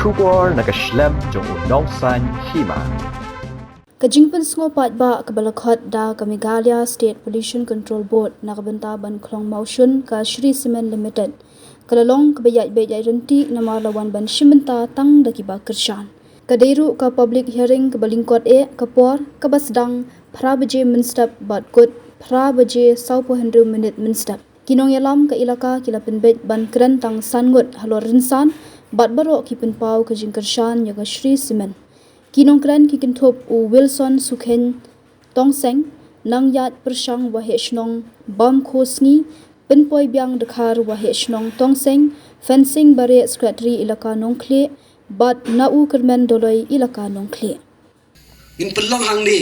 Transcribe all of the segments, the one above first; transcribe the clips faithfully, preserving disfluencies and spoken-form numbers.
Khubor na ka shlem jong u nongsan hima. Ka jingpynsngew paidbah kaba la khot da ka Meghalaya State Pollution Control Board na ka bynta ban khlong mawshun ka Shree Cement Limited ka la long kaba ïaid beit ïaid ryntih namar la wan ban shim bynta tang da kiba kyrshan. Ka dei ruh ka public hearing kaba lyngkot eh ka por kaba sdang phra baje mynstep bad kut phra baje sawphew hynriew minit mynstep. Ki nongïalam ka elaka ki la pynbeit ban kren tang san ngut halor rynsan bad baroh ki pynpaw ka jingkyrshan ïa ka Shree Cement. Ki nongkren ki kynthup u Wilson Sukhein Tongseng, nongïaid pyrshang waheh shnong Bamkho Sngi, Pynpoi Biang Dkhar waheh shnong Tongseng, Fensing Bareh Secretary elaka Nongkhlieh, bad Nau Kyrmen Doloi elaka Nongkhlieh. Ngin pynlong hangne,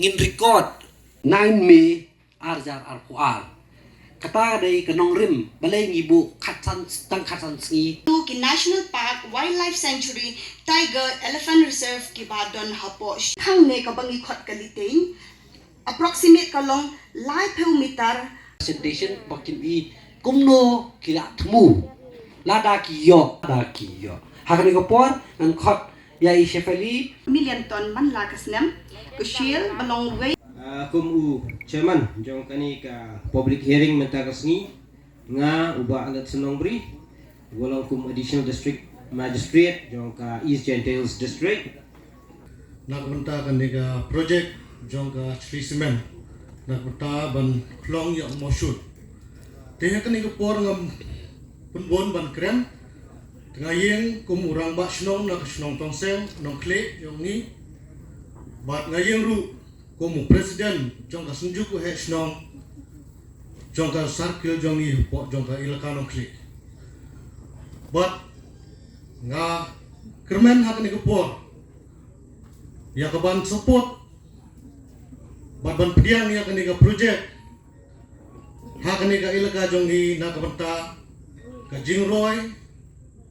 ngin record nine May ar hajar arphew ar. Kata ka dei ka nongrim balei ngi buh khatsan tang khatsan sngi. Tu ki National Park, Wildlife Sanctuary, Tiger, Elephant Reserve kiba don hapoh sh-, hangne kaba ngi khot ka Litein. Approximate ka long laiphew meter. Presentation ba kin i kumno ki la thmu. Lada ki ïoh, lada ki ïoh. Ha kane ka por ngan khot ïa i Shefali. Million ton man la ka snem, ka shale ba long wei. Ah, kum u chairman jong kane ka public hearing mynta ka sngi, nga u Bah Anat Snongbri, uba long kum Additional District Magistrate jong ka East Jaintia Hills District. Na ka bynta kane ka project jong ka Shree Cement, na ka bynta ban khlong ïa u mawshun. Te ha kane ka por ngam pynbun ban kren, te nga ïeng kum u rangbah shnong na ka shnong Tongseng, Nongkhlieh jong ngi. Bad nga ïeng ruh kum u president jong ka Synjuk Waheh Shnong jong ka circle jong ngi hapoh jong ka elaka Nongkhlieh. Bad nga kyrmen ha kane ka por ïa ka ban support bad ban pdiang ïa kane ka project ha kane ka elaka jong ngi na ka bynta ka jingroi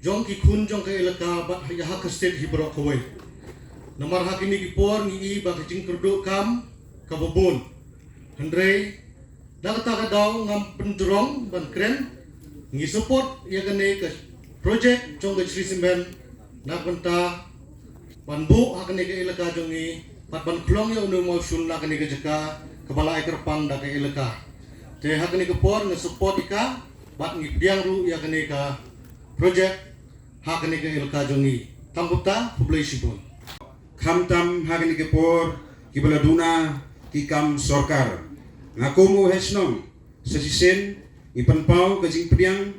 jong ki khun jong ka elaka bad ha ka state hi baroh kawei. Namar ha kine ki por ngi i ba ka jingkyrduh kam kaba bun. Hynrei na kata ka daw ngam pynjrong ban kren, ngi support ïa kane ka project jong ka Shree Cement na ka bynta ban buh ha kane ka elaka jong ngi bad ban khlong ïa une u mawshun na kane ka jaka kaba la ai kyrpang da ka elaka. Te ha kane ka por nga support ïa ka bad ngi pdiang ruh ïa kane ka project ha kane ka elaka jong ngi. Tang kumta, khublei shibun. Khamtam ha kane ka por kiba la duna ki kam sorkar, nga kum u head shnong sa shisien ngi pynpaw ka jingpdiang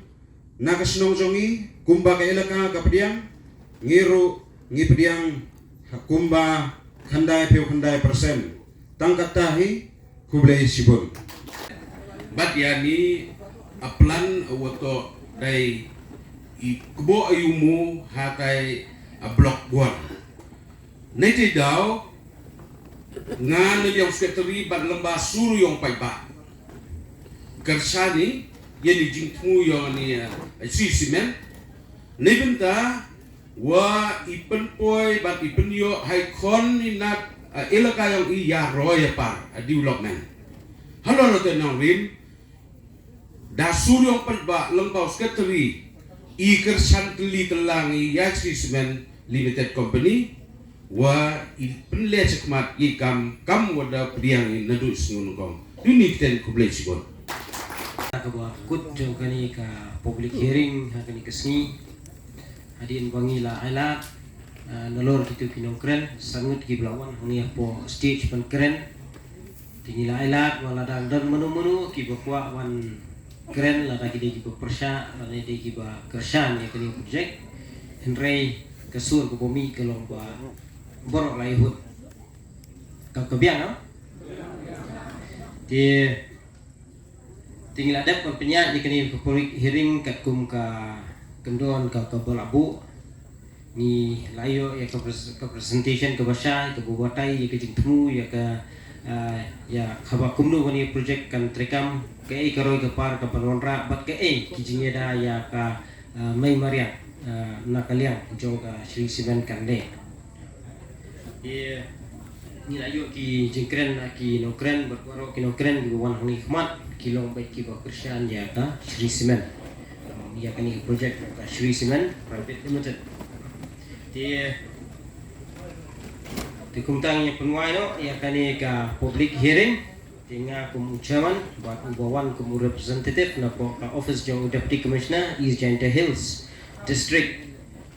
na ka shnong jong ngi kumba ka elaka ka pdiang, ngi ruh ngi pdiang kumba khyndai phew khyndai percent. Tang kata hi, khublei shibun. Bad ïa ngi a plan a wato dei i kbo a yumu ha tai a block one. Nei te daw nga na ïong secretary bad lamba sur ïong paidbah. Kersani ïa ni jingthmu ïong ni a Shree Cement. Nei bynta wa i pynpoi bad i pynïoh hai khon i nat a elaka ïong i ïa roi a par a development. Halor te nongrim da sur ïong paidbah lamba u secretary i kyrsan tylli tyllang i ïa Shree Cement Limited Company wa i pynleh chakmat i kam kam wa da pdiang i naduh sngew nongkong. Duni kten khublei shibun. Kaba kut jong kane ka public hearing ha kane ka sngi. Hadien ba ngi la ai lad, ah, nalor kitu ki nongkren, san ngut kiba la wan hangne hapoh stage ban kren. Te ngi la ai lad, wa lada don mano mano kiba kwah wan kren, lada ki dei kiba pyrshah, lada dei kiba kyrshan ïa kane ka project. Hynrei ka sur kaba mih ka long ba baroh la ïoh. Ka, ka biang, ah? Te Te ngi la dep ban pynïaid ïa kane ka public hearing katkum ka kyndon ka, kaba la buh. Ngi la ïoh ïa ka pres-, ka presentation kaba shai, kaba batai ïa ka jingthmu ïa ka, ah, ïa kaba kumno kane ka project kan treikam, kaei ka roi ka par kaban wanrah bad kaei ki jingïada ïa ka, ah, mei mariang, ah, na ka liang jong ka Shree Cement kan leh. Te ngi la ïoh ki jingkren na ki nongkren bad baroh ki nongkren kiba wan hangne khmat ki long beit kiba kyrshan ïa ka Shree Cement. ïa kane ka project ka Shree Cement Private Limited. Te, te kumta ngin pynwai noh ïa kane ka public hearing. Te nga kum u chairman bad uba wan kum u representative napoh ka office jong u Deputy Commissioner East Jaintia Hills District,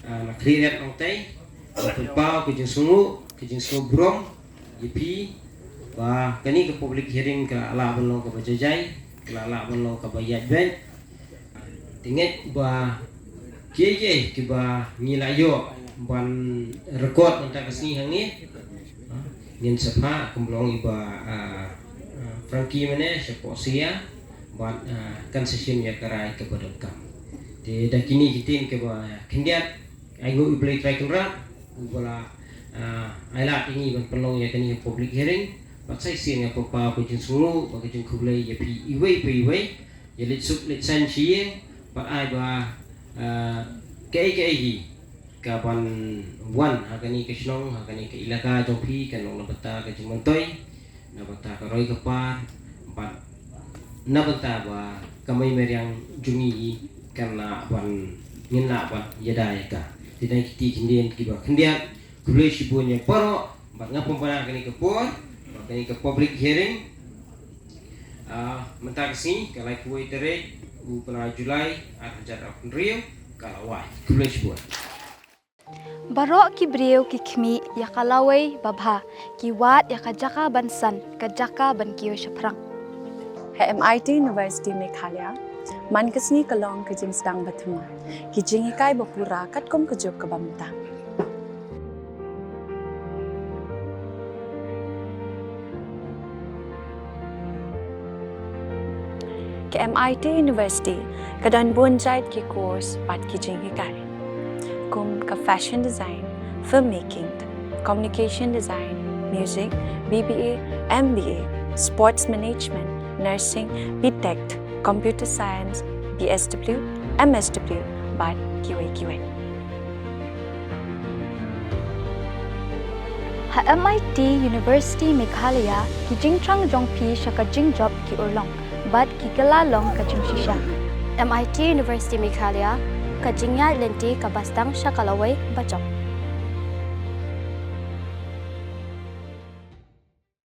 ah, na Khliehriat Nongtei. Pynpaw ka jingsngew, ka jingsngew burom ïa phi ba kane ka public hearing ka la lah ban long kaba jai jai, ka la lah ban long kaba ïaid beit. Te ngeit ba kiei kiei kiba ngi la ïoh ban record mynta ka sngi hangne, ngin sa phah kumba long ïa ba, ah, ah, Frankie mynne shapoh Siaha bad, ah, kan sa shim ïa ka rai kaba donkam. Te da kine ki ktien kiba khyndiat, ai nguh ïa U Blei Trai Kynrad uba la, ah, ai lad ïa ngi ban pynlong ïa kane ka public hearing. Bad sa shisien nga pynpaw ka jingsngew bad ka jingkhublei ïa phi iwei pa iwei, ïa leit suk leit saiñ sha ïing bad ai ba, ah, kaei kaei hi kaban wan ha kane ka shnong, ha kane ka ilaka jong phi, kan long na bynta ka jingmyntoi, na bynta ka roi ka par, bad na bynta ba ka mei mariang jong ngi kan lah ban, ngin lah ban ïada ïa ka. Te da kine ki ktien kiba khyndiat, khublei shibun ïa baroh, bad nga pynpaw kane ka por ba kane ka public hearing, ah, mynta ka sngi ka laiphew wei tarik u bnai July ar hajar arphew hynriew ka la wai. Khublei shibun. Baroh ki briew ki khmih ïa ka lawei babha, ki wad ïa ka jaka ban san, ka jaka ban kiew shaphrang. Ha M I T University Meghalaya, man ka sngi ka long ka jingsdang ba thymmai, ki jinghikai ba pura katkum ka juk kaba mynta. Ka M I T University ka don bun jait ki course bad ki jinghikai, kum ka fashion design, filmmaking, communication design, music, B B A, M B A, sports management, nursing, B Tech, computer science, B S W, M S W, bad kiwei kiwei. Ha M I T University Meghalaya, ki jingthrang jong phi sha ka jingjop ki urlong bad ki kylla long ka jingshisha. M I T University Meghalaya, ka jingïaid lynti kaba sdang sha ka lawei bajop.